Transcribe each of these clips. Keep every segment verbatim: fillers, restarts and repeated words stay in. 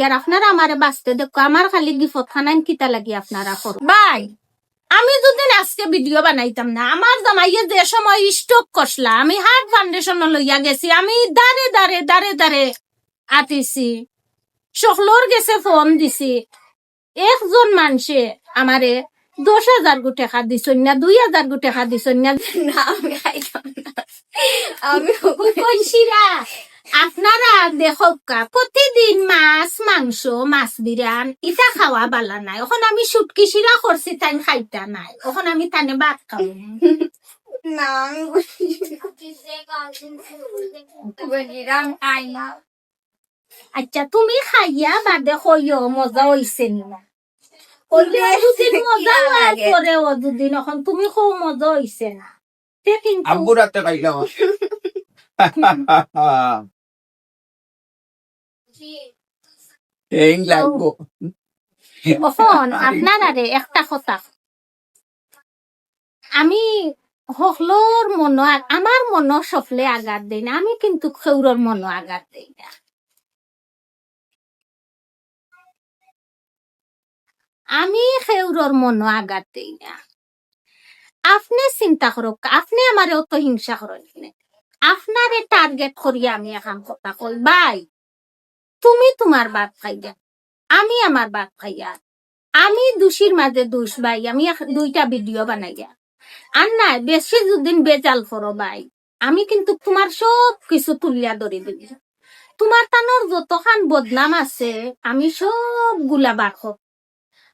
আর আপনারা আমারে বাঁচতে দেখো, আমার খালি গিফত খানাইন কিতা লাগি আপনারা করো। ভাই, আমি যদি আজকে ভিডিও বানাইতাম না, আমার জামাইয়ে যে সময় স্ট্রোক করছলা, আমি হার্ট ফাউন্ডেশন লইয়া গেছি, আমি দারে দারে, দারে দারে আটিছি, সকলর গেছে ফোন দিছি, একজন মানষে আমারে দশ হাজার গু টেকা দিছইন না, দুই হাজার গু টেকা দিছইন না। না, আমি খাইতাম না। আমি কইছিরা, আপনারা দেখউক্কা, প্রতিদিন মাছ, মাংস, মাছ বিরান, ইতা খাওয়া বালা নায়। অখন আমি শুটকি শিরা করছি, তাইন খাইতা নায়। অখন আমি তানে ভাত খাওয়াইমু। না, আমি বুঝিরাম খাই না। আচ্ছা, তুমি খাইয়া বাদে কইও মজা অইছে নি না। কইলে দুদিন মজা অওয়ার পরে ও দুদিন, অখন তুমি কও মজা অইছে না। তে কিন্তু আব্বুর হাতে খাইলাম। এই লাগবো। অখন আপনারারে একটা কথা, আমি হকলর মনো আ-, আমার মনো সকলে আঘাত দেই না, আমি কিন্তু কেউরর মনো আঘাত দেই না। আমি কেউরর মনো আঘাত দেই না। আপনে চিন্তা করউক, আপনে আমারে অত হিংসা করইন কেনে? আপনারে টার্গেট করিয়া আমি এখান কথা কই, ভাই, তুমি তুমার ভাত খাইয়া, আমি আমার ভাত খাইয়া, আমি দুষির মাঝে দুষ ভাই, আমি এক-, দুইটা ভিডিও বানাইয়া। আর না, বেশি যুদিন বেজাল করো ভাই, আমি কিন্তু তুমার সব কিছু তুলিয়া ধরি দিমু। তুমার তানর যতখান বদনাম আছে, আমি সবগুলা বার করমু।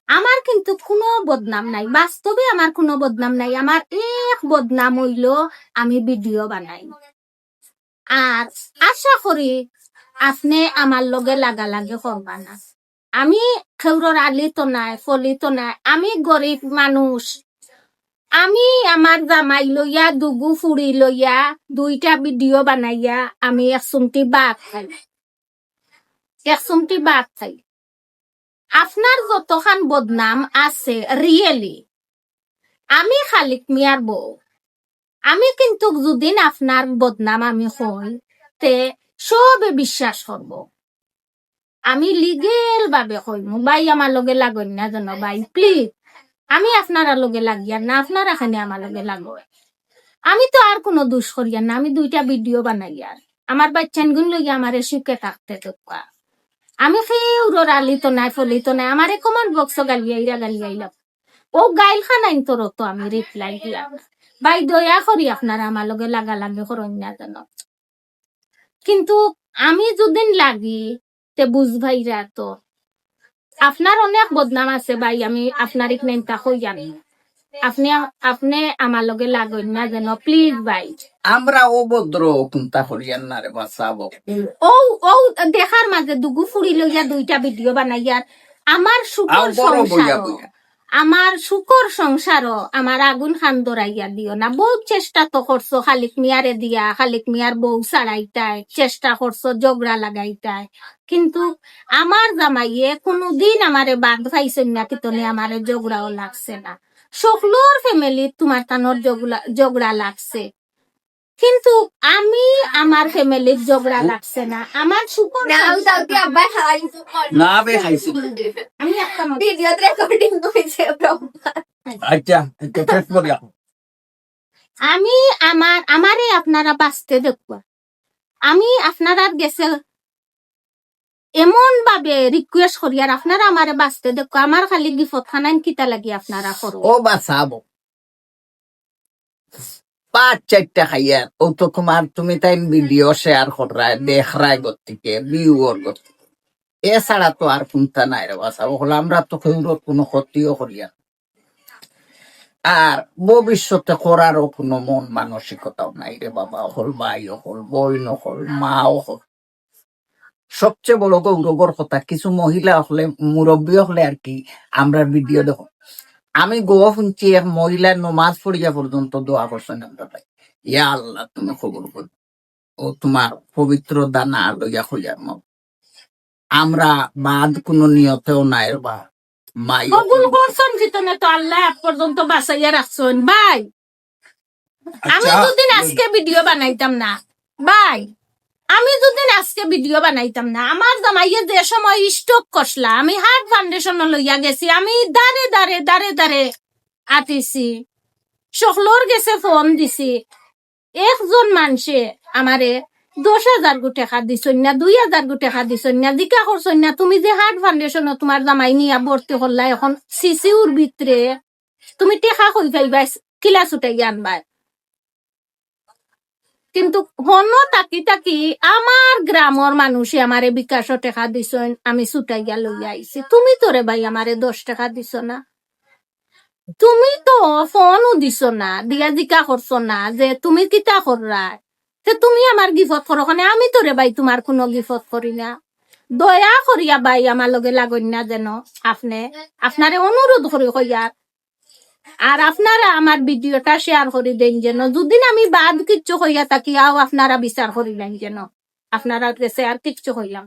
আমার কিন্তু কুনু বদনাম নাই, বাস্তবে আমার কুনু বদনাম নাই। আমার এক বদনাম অইলো আমি ভিডিও বানাই। আর আশা করি আপনে আমার লগে লাগালাগি করবা না। আমি কেউরর আলি তো নায়, ফলি তো নায়, আমি গরিব মানুষ। আমি আমার জামাই লইয়া, দুগু ফুড়ি লইয়া দুইটা ভিডিও বানাইয়া আমি এক চুমটি ভাত খাই, এক চুমটি ভাত খাই। আপনার যতখান বদনাম আছে, রিয়েলি, আমি খালিক মিয়ার বউ, আমি কিন্তু যুদিন আপনার বদনাম আমি কই, তে সবে বিশ্বাস করবো। আমি লিগেল ভাবে কইমু, ভাই আমার লগে লাগইন না যেন, ভাই প্লিজ, আমি আপনারার লগে লাগিয়ার না, আপনারা কেনে আমার লগে লাগইন। আমি তো আর কুনু দুষ করিয়ার না, আমি দুইটা ভিডিও বানাইয়ার, আমার বাচ্চাইনগুন লইয়া আমারে সুখে থাকতে দেউক্কা। আমি কেউরর আলি তো নায়, ফলি তো নায়, আমারে কমেন্ট বক্সো গালিয়াইরা গালিয়াইলা। ও গাইল খানাইন্তর তো আমি রিপ্লাই দিয়ার না। ভাই দয়া করি আপনারা আমার লগে লাগালাগি করইন না যেন। কিন্তু আমি যুদিন লাগি, তে বুঝবায়রা তো। আপনার অনেক বদনাম আছে ভাই, আমি আপনার ইকনাইন্তা কইয়ার না। আপনে, আপনে আমার লগে লাগইন না যেন, প্লিজ ভাই। আমরা অভদ্র কুন্তা করিয়ার না রে বা সাব। ও, ও দেখার মাঝে দুগু ফুড়ি লইয়া দুইটা ভিডিও বানাইয়ার, আমার সুখর সংসার। আমার সুখর সংসারো আমার আগুন খান ধরাইয়া দিও না। বউত চেষ্টা তো করছো খালিক মিয়ারে দিয়া, খালিক মিয়ার বউ ছাড়াইতায়, চেষ্টা করছো ঝগড়া লাগাইতায়, কিন্তু আমার জামাইয়ে কুনুদিন আমারে বাদ পাইছইন না, কিতনে আমারে ঝগড়াও লাগছে না। সকলর ফ্যামিলিত তুমার তানর ঝগড়া, ঝগড়া লাগছে। কিন্তু আমি আমার ফ্যামিলির ঝগড়া লাগছে না, আমার সুখর না, আমি সংসার। কালকে আব্বাই খাওয়াইছি। না, আমি খাইছি। আমি একটা মত- ভিডিওত রেকর্ডিং হইছে, ব্রহ্মা। আচ্ছা, আচ্ছা, শেষ করি এখন। আমি আমার, আমারে আপনারা বাঁচতে দেখবা। আমি আপনারার গেছে এমন ভাবে রিকোয়েস্ট করি, আর আপনারা আমারে বাঁচতে দেখো, আমার খালি গিফত খানাইন কিতা লাগি আপনারা করো? ও বাঁচাবো। পাঁচ চারটা খাইয়া, ও তো তোমার, তুমি তাইন ভিডিও শেয়ার কররায়, দেখরায় গতিকে, ভিউ অর গতিকে। এছাড়া তো আর কুন্তা নাই রে বাঁচাবো। হলো আমরা তো কেউর কুনু ক্ষতিও করিয়ার না। আর ভবিষ্যতে করারও কুনু মন মানসিকতাও নাই রে বাবা। অকল ভাই অকল, বইন অকল, মা অকল। সবচেয়ে বড় গৌরবর কথা, কিছু মহিলা অকলে, মুরব্বি অকলে আর কি, আমরার ভিডিও দেখো। আমি গো হুনছি এক মহিলা নমাজ পড়িয়া পর্যন্ত দোয়া করছইন আমরার লাগি, "ইয়া আল্লাহ, তুমি কবুল করো।" ও তোমার পবিত্র দানা লইয়া কইয়ার মগ। আমরা বাদ কুনু নিয়তেও নাই রে বা। মাই কবুল করছইন কিতনে তো আল্লায় আজ পর্যন্ত বাঁচাইয়া রাখছইন। ভাই, আমি আচ্ছা। দুদিন আজকে ভিডিও বানাইতাম না। ভাই, আমি যদি আজকে ভিডিও বানাইতাম না, আমার জামাইয়ে যে সময় স্ট্রোক করছলা, আমি হার্ট ফাউন্ডেশন লইয়া গেছি, আমি দারে দারে দারে দারে আটিছি, সকলর গেছে ফোন দিছি। একজন মানষে আমারে দশ হাজার গু টেকা দিছইন না, দুই হাজার গু টেকা দিছইন না, জিকা করছইন না, তুমি যে হার্ট ফাউন্ডেশনো তুমার জামাই নিয়া ভর্তি করলা, এখন সিসিউর ভিতরে তুমি টেকা কই পাইবায়, কিলা ছুটাইয়া আনবায়? কিন্তু হনো থাকি থাকি আমার গ্রামর মানষে আমারে বিকাশো টেকা দিছইন, আমি ছুটাইয়া লইয়া আইছি। তুমি তো রে ভাই আমারে দশ টেকা দিছো না, তুমি তো ফোনও দিছো না, দিয়া জিকা করছো না যে তুমি কিতা কররায়, তে তুমি আমার গিফট করো কেনে? আমি তো রে ভাই তুমার কুনু গিফট করি না। দয়া করিয়া ভাই আমার লগে লাগইন না যেন, আপনে, আপনারে অনুরোধ করি কইয়ার। আর আপনারা আমার ভিডিওটা শেয়ার করি দেইন যেন, যুদি আমি বাদ কিচ্ছু কইয়া থাকি, আও আপনারা বিচার করিলাইন যেন, আপনারার গেছে আর কিচ্ছু কইলাম।